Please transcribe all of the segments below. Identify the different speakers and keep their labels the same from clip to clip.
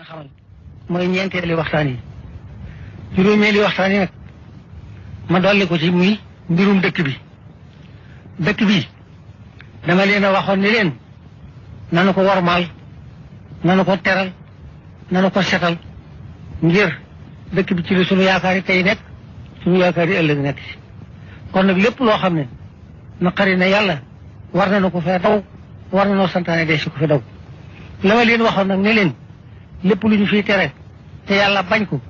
Speaker 1: xamal mooy ñeenteeli waxtaan yi juróomeeli waxtaan yi nag ma dolli ko ci muy mbirum dëkk bi dama leen a waxoon ni leen nanu ko wormaal nanu ko teral nanu ko setal ngir dëkk bi ci la sunu yaakaar yi tey nekk sunu yaakaar yi ëllëg nekk ci kon nag lépp loo xam ne naqari na yàlla war na ko fee daw war na noo santaane dee si ko fi daw la ma leen waxoon nag ne leen lépp lu ñu fiy tere te yàlla bañ ko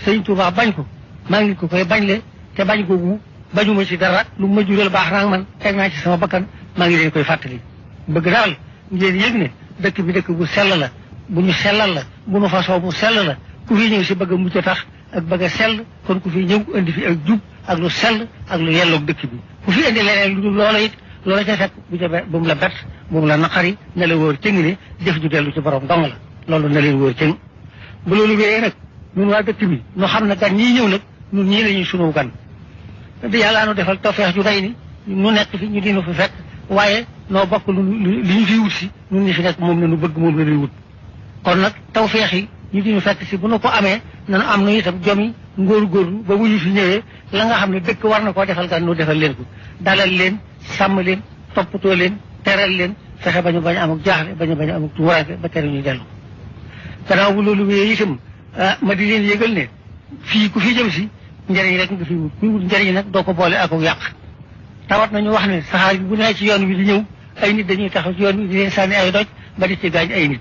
Speaker 1: sëñ Tuubaa bañ ko maa ngi ko koy bañ le te bañ googu bañuma ci dara lu ma jural baax naa man teg naa ci sama bakkan maa ngi leen koy fàttali bëgg daal ngeen yëg ne dëkk bi dëkk bu sell la bu ñu sellal la bu nu fasoo bu sell la ku fi ñëw si bëgg a mucc tax ak bëgg a sell kon ku fi ñëw indi fi ak jub ak lu sell ak lu yelloog dëkk bi ku fi indi leneen lu dul loola it loola ca fekk bu mu la bett bu mu la naqari ne la wóor cëng ne jëf ju dellu ci borom dong la loolu na leen wóor cëng bu loolu wéyee nag ñun waa dëkk bi ñu xam ne gan ñii ñëw nag ñun ñii la ñuy sunu gan yàlla nu defal tawfeex ju day ni ñu nekk fi ñu dina fi fekk waaye noo bokk li ñu fiy wut si ñun ñi fi nekk moom la ñu bëgg moom la ñuy wut kon nag tawfeex yi ñu dina fekk si bu nu ko amee nanu am na itam jomi ngóor-góorlu ba bu ñu fi ñëwee la nga xam ne dëkk war na koo defal gan nu defal leen ko dalal leen sàmm leen toppatoo leen teral leen fexe bañu bañ amuk jaaxle bañu bañ amuk tuuraange ba tere ñuy dellu gannaaw bu loolu wéyee itam ma di leen yëgal ne fii ku fi jëm si njëriñ rek nga fi wut kuy wut njëriñ nag doo ko boole ak yàq tawat nañu wax ne saxaar bi bu nee ci yoon wi di ñëw ay nit dañuy taxaw ci yoon wi di leen sànni ay doj ba di ci gaañ ay nit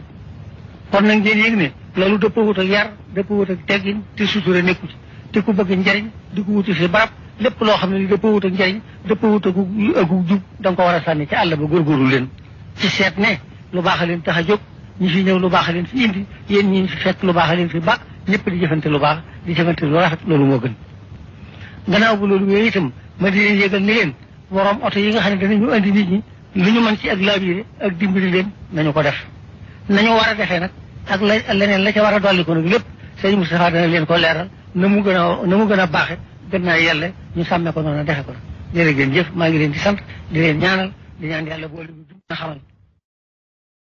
Speaker 1: kon nag ngeen yëg ne loolu dëppawut ak yar dëppawut ak teggin te sutura nekku ci te ku bëgg njëriñ di ko wuti si barab lépp loo xam ne li dëppawut ak njëriñ dëppawut ak jub da nga ko war a sànni ci àll ba góorgóorlu leen ci seet ne lu baax a leen tax a jóg ñi fi ñëw lu baax a leen fi indi yéen ñi fi fekk lu baax a leen fi ba ñëpp di jëfante lu baax di jëfante lu rafet loolu moo gën gannaaw bu loolu wéy itam ma di leen yëgal ni leen borom oto yi nga xam ne danañu andi nit ñi lu ñu mën ci ak laabire ak dimbali leen nañu ko def nañu war a defee nag ak leneen la ca war a dolli ko nag lépp sëñ Moustapha dana leen ko leeral na mu gën a baaxe gën naa yelle ñu sàmme ko noonu defe ko jërë ngeen jëf maa ngi leen di sant di leen ñaanal di ñaan yàlla boole ñu xamal